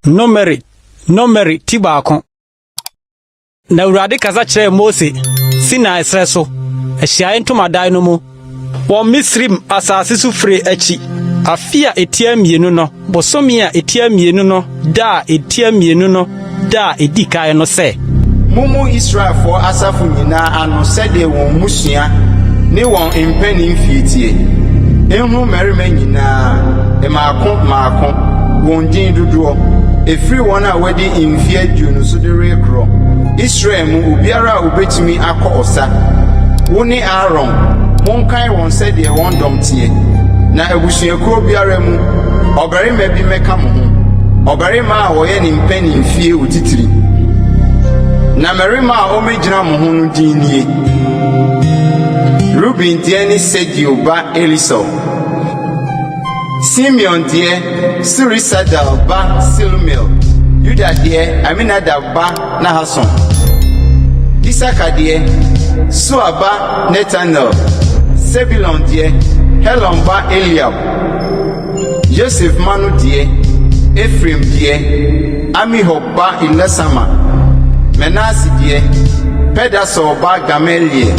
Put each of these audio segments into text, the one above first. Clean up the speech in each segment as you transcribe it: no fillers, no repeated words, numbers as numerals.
Numeri, Numeri ti baako. Na Awurade kasa kyerɛɛ Mose Sinai serɛ so, ahyiae ntomadan no mu, wɔ Misraim asase so fire akyi, afe a etia mmienu no, bosome a etia mmienu no da a etia mmienu no da a edi kan no sɛ. Mommu Israelfoɔ asafo nyinaa ano sɛdeɛ wɔn mmusua ne wɔn mpanin mfie teɛ, nhunu mmarima nyinaa, mmaako mmaako, wɔn din dodoɔ, ɛfiri wɔn a wɔadi mfeɛ 20 so de rekorɔ, Israel mu obiara a ɔbɛtumi akɔ ɔsa. Wo ne Aaron, monkan wɔn sɛdeɛ wɔn dɔm teɛ, na abusuakuo biara mu, ɔbarima bi mmɛka mo ho, ɔbarima a ɔyɛ ne mpanimfie otitire. Na mmarima a wɔmmɛgyina mo ho no din nie: Ruben deɛ ne Sedeo ba Elisur. Simeon deɛ, Surisadai ba Selumiel. Yuda deɛ, Aminadab ba Nahason. Isakar deɛ, Suar ba Netanel. Sebulon deɛ, Helon ba Eliab. Yosef mma no deɛ, Efraim deɛ, Amihud ba Elisama. Manase deɛ, Pedahsur ba Gamaliel.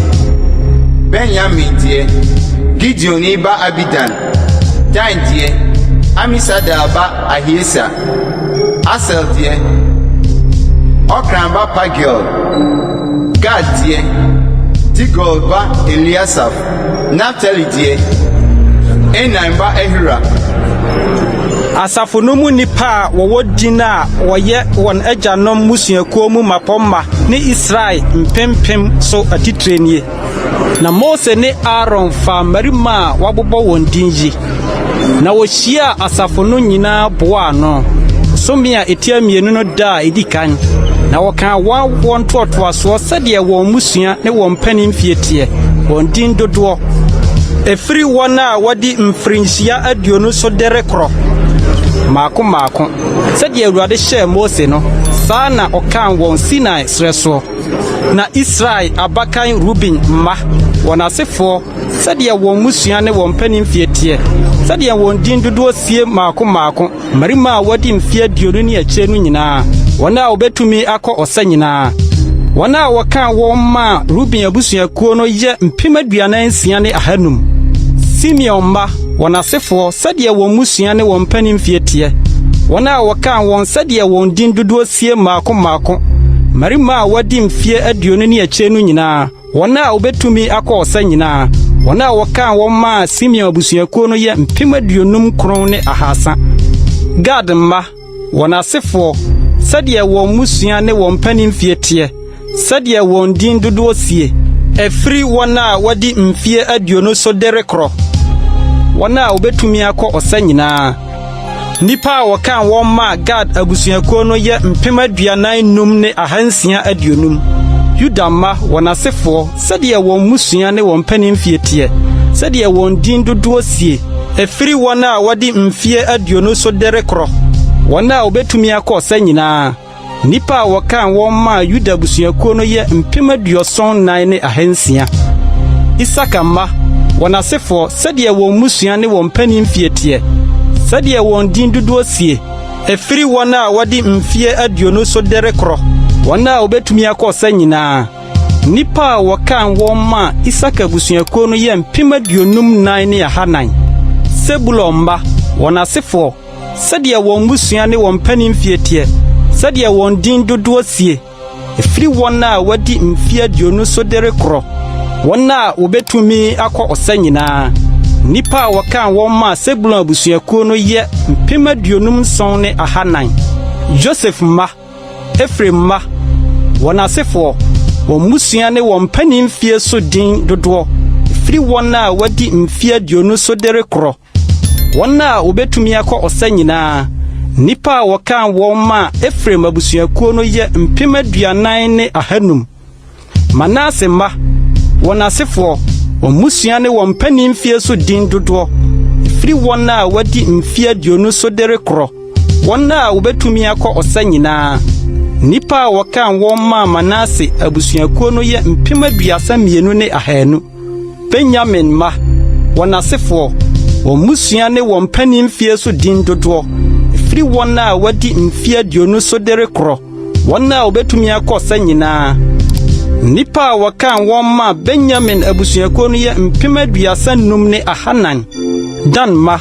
Benyamin deɛ, Gideoni ba Abidan. Dan deɛ, Amisadai ba Ahieser. Aser deɛ, Okran ba Pagiel. Gad deɛ, Deguel ba Eliasaf. Naftali deɛ, Enan ba Ahira. Asafo no mu nnipa a wɔwɔ din a wɔyɛ wɔn agyanom mmusuakuo mu mmapɔmma ne Israel mpempem so atitire nie. Na Mose ne Aaron faa mmarima a wɔabobɔ wɔn din yi, na wohyiaa asafo no nyinaa boaa ano, bosome a etia mmienu no da a edi kan, na wɔkaa wɔn awoɔ ntoatoasoɔ sɛdeɛ wɔn mmusua ne wɔn mpanin mfie teɛ, wɔn din dodoɔ, ɛfiri wɔn a wɔadi mfirinhyia 20 so de rekorɔ, mmaako mmaako, sɛdeɛ Awurade hyɛɛ Mose no, saa na ɔkaa wɔn Sinai serɛ soɔ. Na Israel abakan Ruben mma, wɔn asefoɔ, sɛdeɛ wɔn mmusua ne wɔn mpanin mfie teɛ, sɛdeɛ wɔn din dodoɔ sie mmaako mmaako, mmarima a wɔadi mfeɛ 20 ne akyire no nyinaa, wɔn a wɔbɛtumi akɔ ɔsa nyinaa. Wɔn a wɔkaa wɔn maa Ruben abusuakuo no yɛ 46,500. Simeon mma, wɔn asefoɔ, sɛdeɛ wɔn mmusua ne wɔn mpanin mfie teɛ, wɔn a wɔkaa wɔn sɛdeɛ wɔn din dodoɔ sie mmaako mmaako, mmarima a wɔadi mfeɛ 20 ne akyire no nyinaa, wɔn a wɔbɛtumi akɔ ɔsa nyinaa, wɔn a wɔkaa wɔn maa Simeon abusuakuo no yɛ 59,300. Gad mma, wɔn asefoɔ, sɛdeɛ wɔn mmusua ne wɔn mpanin mfie teɛ, sɛdeɛ wɔn din dodoɔ sie, ɛfiri wɔn a wɔadi mfeɛ 20 so de rekorɔ, wɔn a wɔbɛtumi akɔ ɔsa nyinaa. Nnipa a wɔkaa wɔn maa Gad abusuakuo no yɛ 45,650. Yuda mma, wɔn asefoɔ, sɛdeɛ wɔn mmusua ne wɔn mpanin mfie teɛ, sɛdeɛ wɔn din dodoɔ sie, ɛfiri wɔn a wɔadi mfeɛ 20 so de rekorɔ, wɔn a wɔbɛtumi akɔ ɔsa nyinaa. Nnipa a wɔkaa wɔn maa Yuda abusuakuo no yɛ 74,600. Isakar mma, wɔn asefoɔ, sɛdeɛ wɔn mmusua ne wɔn mpanin mfie teɛ, sɛdeɛ wɔn din dodoɔ sie, ɛfiri wɔn a wɔadi mfeɛ 20 so de rekorɔ, wɔn a wɔbɛtumi akɔ ɔsa nyinaa. Nnipa a wɔkaa wɔn maa Isakar abusuakuo no yɛ 54,400. Sebulon mma, wɔn asefoɔ, sɛdeɛ wɔn mmusua ne wɔn mpanin mfie teɛ, sɛdeɛ wɔn din dodoɔ sie, ɛfiri wɔn a wɔadi mfeɛ 20 so de rekorɔ, wɔn a wɔbɛtumi akɔ ɔsa nyinaa. Nnipa a wɔkaa wɔn maa Sebulon abusuakuo no yɛ 57,400. Yosef mma, Efraim mma, wɔn asefoɔ, wɔn mmusua ne wɔn mpanin mfie so din dodoɔ, ɛfiri wɔn a wɔadi mfeɛ 20 so de rekorɔ, wɔn a wɔbɛtumi akɔ ɔsa nyinaa. Nnipa a wɔkaa wɔn maa Efraim abusuakuo no yɛ 40,500. Manase mma, wɔn asefoɔ, wɔn mmusua ne wɔn mpanin mfie so din dodoɔ, ɛfiri wɔn a wɔadi mfeɛ 20 so de rekorɔ, wɔn a wɔbɛtumi akɔ ɔsa nyinaa. Nnipa a wɔkaa wɔn maa Manase abusuakuo no yɛ 32,200. Benyamin mma, wɔn asefoɔ, wɔn mmusua ne wɔn mpanin mfie so din dodoɔ, Ɛfiri wɔn a wɔadi mfeɛ 20 so de rekorɔ, wɔn a wɔbɛtumi akɔ ɔsa nyinaa. Nnipa a wɔkan wɔn maa Benyamin abusuakuo no yɛ 35,400. Dan mma,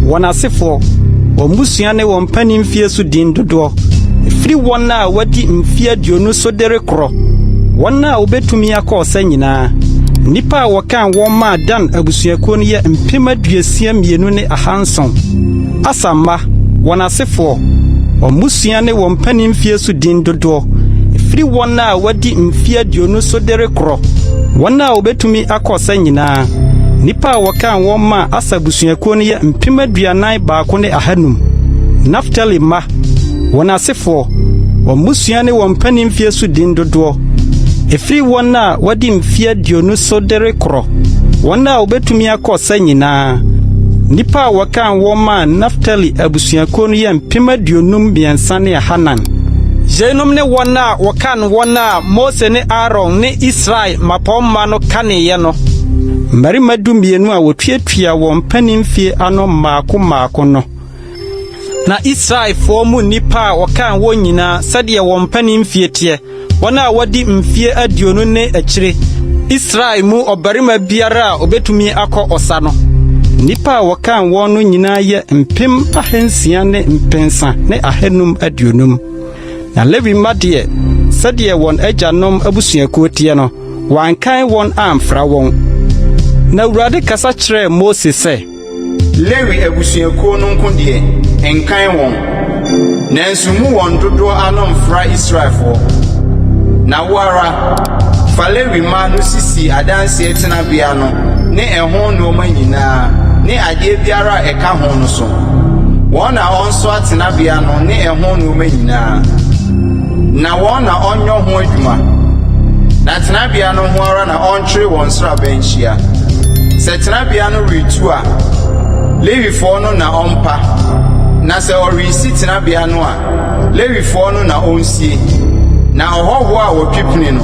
wɔn asefoɔ, wɔn mmusua ne wɔn mpanin mfie so din dodoɔ, ɛfiri wɔn a wɔadi mfeɛ 20 so de rekorɔ, wɔn a wɔbɛtumi akɔ ɔsa nyinaa. Nnipa a wɔkan wɔn maa Dan abusuakuo no yɛ 62,700. Aser mma, wɔn asefoɔ, wɔn mmusua ne wɔn mpanin mfie so din dodoɔ, ɛfiri wɔn a wɔadi mfeɛ 20 so de rekorɔ, wɔn a wɔbɛtumi akɔ ɔsa nyinaa. Nnipa a wɔkan wɔn maa Aser abusuakuo no yɛ 41,500. Naftali mma, wɔn asefoɔ, wɔn mmusua ne wɔn mpanin mfie so din dodoɔ, ɛfiri wɔn a wɔadi mfeɛ 20 so de rekorɔ, wɔn a wɔbɛtumi akɔ ɔsa nyinaa. Nnipa a wɔkan wɔn maa Naftali abusuakuo no yɛ 53,400. Yeinom ne wɔn a wɔkan wɔn a Mose ne Aaron ne Israel mmapɔmma no kaneeɛ no, mmarima 12 a wɔtuatua wɔn mpanin mfie ano mmaako mmaako no. Na Israelfoɔ mu nnipa a wɔkan wɔn nyinaa sɛdeɛ wɔn mpanin mfie teɛ, wɔn a wɔadi mfeɛ 20 ne akyire, Israel mu ɔbarima biara a obetumi akɔ ɔsa no. Nnipa a wɔkan wɔn no nyinaa yɛ 603,550. Na Lewi mma deɛ, sɛdeɛ wɔn agyanom abusuakuo teɛ no, wɔankan wɔn amfra wɔn. Na Awurade kasa kyerɛɛ Mose sɛ, Lewi abusuakuo no nko deɛ, nkan wɔn, nanso mmu wɔn dodoɔ ano mfra Israelfoɔ. Na wo ara, fa Lewi mma no sisi adanseɛ tenabea no ne ɛho nneɛma nyinaa ne adeɛ biara a ɛka ho no so. Wɔn na ɔnsoa tenabea no ne ɛho nneɛma nyinaa, na wɔn na ɔnyɔ ho adwuma. Na tenabea no ho ara na ɔntwere wɔn nsraban nhyia. Sɛ tenabea no retu a, Lewifoɔ no na ɔmpa, na sɛ ɔresi tenabea no a, Lewifoɔ no na ɔnsie, na ɔhɔhoɔ a wɔtwe pini no,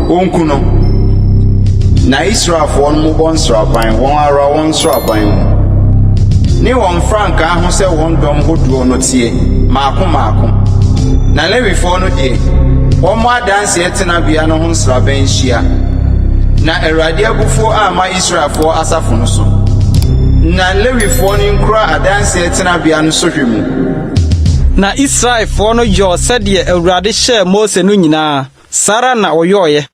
ɔnku no. Na Israelfoɔ no mmobɔ nsraban wɔn ara wɔn nsraban mu, ne wɔn mfrankaa ho sɛ wɔn dɔm hodoɔ no teɛ, mmaako mmaako. Na Lewifoɔ no deɛ, wɔmmɔ adanseɛ tenabea no ho nsraban nhyia, na Awurade abufuo amma Israelfoɔ asafo no so. Na Lewifoɔ no nkura adanseɛ tenabea no sohwɛ mu. Na Israelfoɔ no yɔɔ sɛdeɛ Awurade hyɛɛ Mose no nyinaa, saa ara na wɔyɔeɛ.